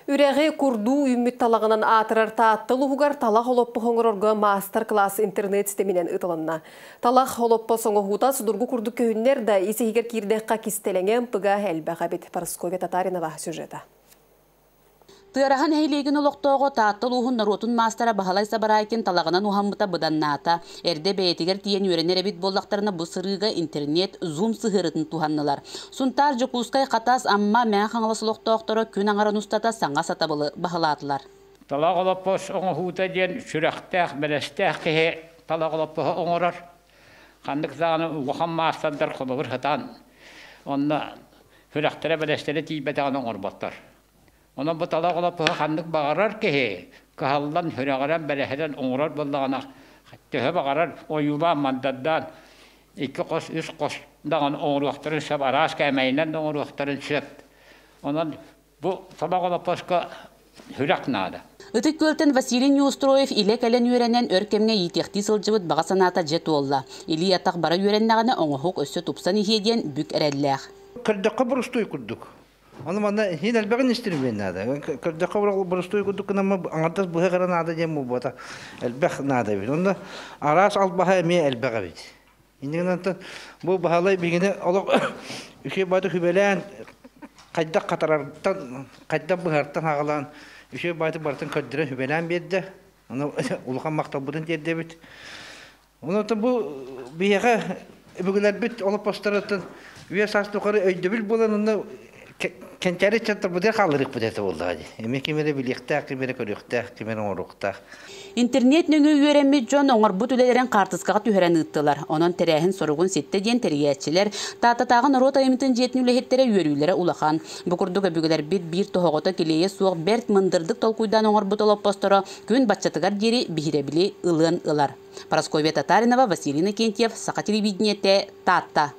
Үрэҕи курдуу үүммүт талаҕынан аатырар Таатта улууһугар талах олоппос оҥорорго маастар-класс интернет ситиминэн ыытылынна. Талах олоппос оҥоһуута судургу курдук көһүннэр да, ис иһигэр киирдэххэ кистэлэҥэ ымпыга элбэх эбит. Парасковья Татаринова сюжета. Тыараһа нэһилиэгин олохтооҕо, Таатта улууһун норуотун маастара Баһылай Сабарайкин талаҕынан уһаммыта быданнаата. Эрдэ бэйэтигэр тиийэн үөрэнэр эбит буоллахтарына, бу сырыыга интернет, зум сыһыарытын туһаннылар. Сунтаар, Дьокуускай, Хатас, Амма, Мэҥэ Хаҥалас олохтоохторо күн аҥарын устата саҥа сатабылы баһылаатылар. Талах олоппос оҥоһуута диэн сүрэхтээх, бэлэстээх киһи талах олоппоһу оҥорор. Ханнык даҕаны улахан маастардар холобур сатаан онно сүрэхтэрэ, бэлэстэрэ тиийбэтэҕин оҥорботтор. Онон бу талах олоппоһу ханнык баҕарар киһи кыһаллан, сүрэҕирэн, бэлэһинэн оҥорор буоллаҕына, төһө баҕарар ойуулаан, мандардаан икки хос, үс хос даҕаны оҥоруохтарын сөп, араас кээмэйинэн да оҥоруохтарын сөп. Онон бу талах олоппоско сүрэх наада. Ытык Күөлтэн Василий Неустроев илэ кэлэн үөрэнэн өр кэмҥэ иитиэхтии сылдьыбыт баҕа санаата дьэ туолла. Илии-атах бара үөрэннэҕинэ оҥоһук өссө тупсан иһиэ диэн бүк эрэллээх. Көрдөххө борустуой курдук. Ону манна иһин элбэҕин истирбиэн наада. Көрдөххө борустуой курдук гынамма аҥардас быһа гара наада диэн буолбата. Элбэх наада эбит. Онно араас албаһа эмиэ элбэх эбит. Иннигинэн бу баһалай бигини олох үчүгэй бааты хүбэлээн хайдах хатарартан, хайдах быһартан аҕалаан үчүгэй бааты барытын көрдөрөн хүбэлээн биэрдэ. Ону улахан махталбытын тиэрдэбит. Онон бу биһиэхэ өбүгэлэрбит олоппосторуттан үйэ саас тухары өйдөбүл буолан онно кэнчээри ыччаттарбытыгар хаалларыахпыт этэ буоллаҕа дии. Эмиэ ким эрэ билиэхтээх, ким эрэ көрүөхтээх, ким эрэ оҥоруохтаах. Интернет нөҥүө үөрэммит дьон оҥорбут үлэлэрин хаартыскаҕа түһэрэн ыыттылар. Онон тэрээһин соругун ситтэ диэн тэрийээччилэр, Тааттатааҕы норуот айымньытын дьиэтин үлэһиттэрэ үөрүүлэрэ улахан. Бу курдук өбүгэлэрбит биир тоһоҕото килиэйэ суох бэрт мындырдык толкуйдаан оҥорбут олоппосторо күн баччатыгар диэри биһирэбили ылыан ылар. Парасковья Татаринова, Василий Иннокентьев, Саха телевидениетэ, Таатта.